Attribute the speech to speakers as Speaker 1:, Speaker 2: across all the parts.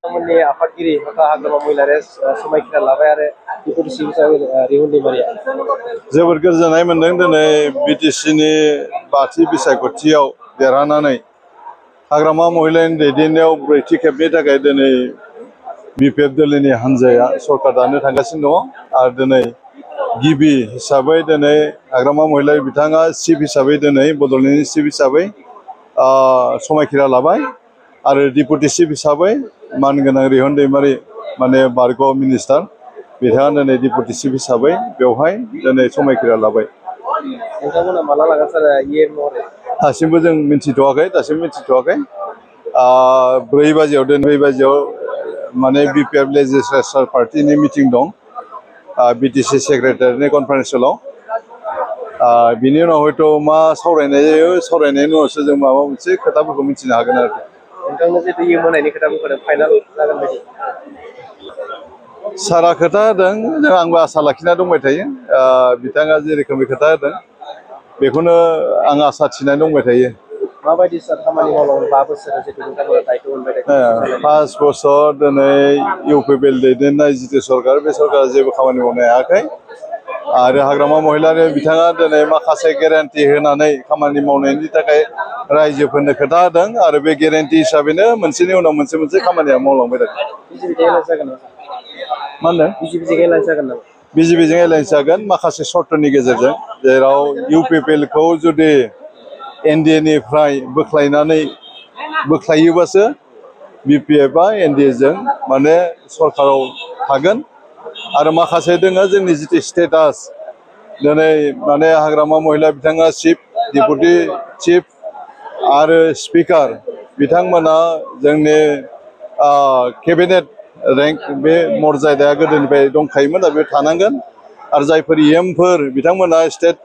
Speaker 1: Namanya afakiri maka agama Muilares semai kita labai are itu di sini saya Rihun di Maria.
Speaker 2: जोबोर गोजोननाय मोनदों दिनै बिटिसिनि बाथि बिसायख'थियाव देरहानानै हाग्रामा महिलानि दैदेननायाव ब्रैथि खेबनि थाखाय दिनै बिपिएफ दलनि हानजाया सरकार दानो थांगासिनो दङ आरो दिनै गिबि हिसाबै दिनै हाग्रामा महिला बिथाङा चिफ हिसाबै दिनै बड'लेण्डनि चिफ हिसाबै समायखिरा लाबाय आरो डिपुटि चिफ हिसाबै मानगोनां रिहन दैमारि माने बारग' मिनिस्टार बिथाङा दिनै डिपुटि चिफ हिसाबै बेवहाय दिनै समायखिरा लाबाय।
Speaker 1: नोंथांमोना माला लागोन सार इए महरै?
Speaker 2: दासिमबो जों मिथिथ'वाखै 4 बाजियाव माने बिपिएफ लेजिस्लेचर पार्टीनि मिटिं दं बिटिसि सेक्रेटारिनि कनफारेन्स हलाव बिनि उनाव हयथ' मा सावरायनाय जायो सावरायनायनि उनावसो जों माबा मोनसे खोथाफोरखौ मिथिनो हागोन आरो।
Speaker 1: नोंथांनो जे इए मोननायनि खोथा बुंदों फाइनाल जागोन बायदि
Speaker 2: सारा खोथा होदों जों आंबो आसा लाखिना दंबाय थायो बिथाङा जे रोखोमै खोथा होदों बेखौनो आं आसा थिनानै दंबाय थायो।
Speaker 1: माबायदि सार खामानि मावलांगोन 5 बोसोर जितु नोंथांमोना दायित्व मोनबाय थायो
Speaker 2: 5 बोसोर दिनै इउपिपिएल दैदेननाय जितु सरकार बे सरकारा जेबो खामानि मावनो हायाखै आरो हाग्रामा महिलारि बिथाङा दिनै माखासे गेरेन्टि होनानै खामानि मावनायनि थाखाय रायजोफोरनो खोथा होदों आरो बे गेरेन्टि हिसाबैनो मोनसेनि उनाव मोनसे खामानिया मावलांबाय थादों। मा होनदों? बिजेपिजों एलायन्स जागोन माखासे सर्तनि गेजेरजों जेराव इउपिपिएलखौ जुदि एनडिएनिफ्राय बोख्लायोबासो बिपिएफआ एनडिएजों माने सरकाराव थागोन आरो माखासे दोङो जोंनि जितु स्टेटास दिनै माने हाग्रामा महिला बिथाङा चिफ डिपुटि चिफ आरो स्पिकार बिथांमोना जोंनि केबिनेट रेंक बे मर्यादाया गोदोनिफ्राय दंखायोमोन दा बे थानांगोन आरो जायफोर इएमफोर बिथांमोना स्टेट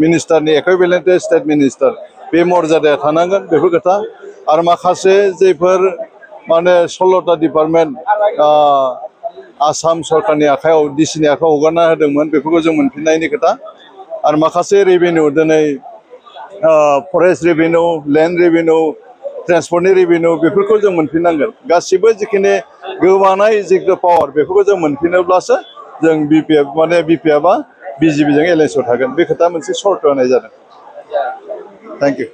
Speaker 2: मिनिस्टारनि इकुइभेलेन्ट स्टेट मिनिस्टार बे मर्यादाया थानांगोन बेफोर खोथा आरो माखासे जायफोर माने 16टा डिपार्टमेन्ट आसाम सरकारनि आखायाव डिसिनि आखायाव हगारना होदोंमोन बेफोरखौ जों मोनफिननायनि खोथा आरो माखासे रेभिनिउ दिनै फरेस्ट रेभिनिउ लेन्ड रेभिनिउ ट्रेन्सपर्टनि रेभिनिउ बेफोरखौ जों मोनफिननांगोन गासिबो जिखिनि गोमानाय जिखिनि पावार बेफोरखौ जों मोनफिनोब्लासो जों बिपिएफआ बिजेपिजों एलायन्सआव थागोन बे खोथा मोनसे सर्त होनाय जादों। Thank you.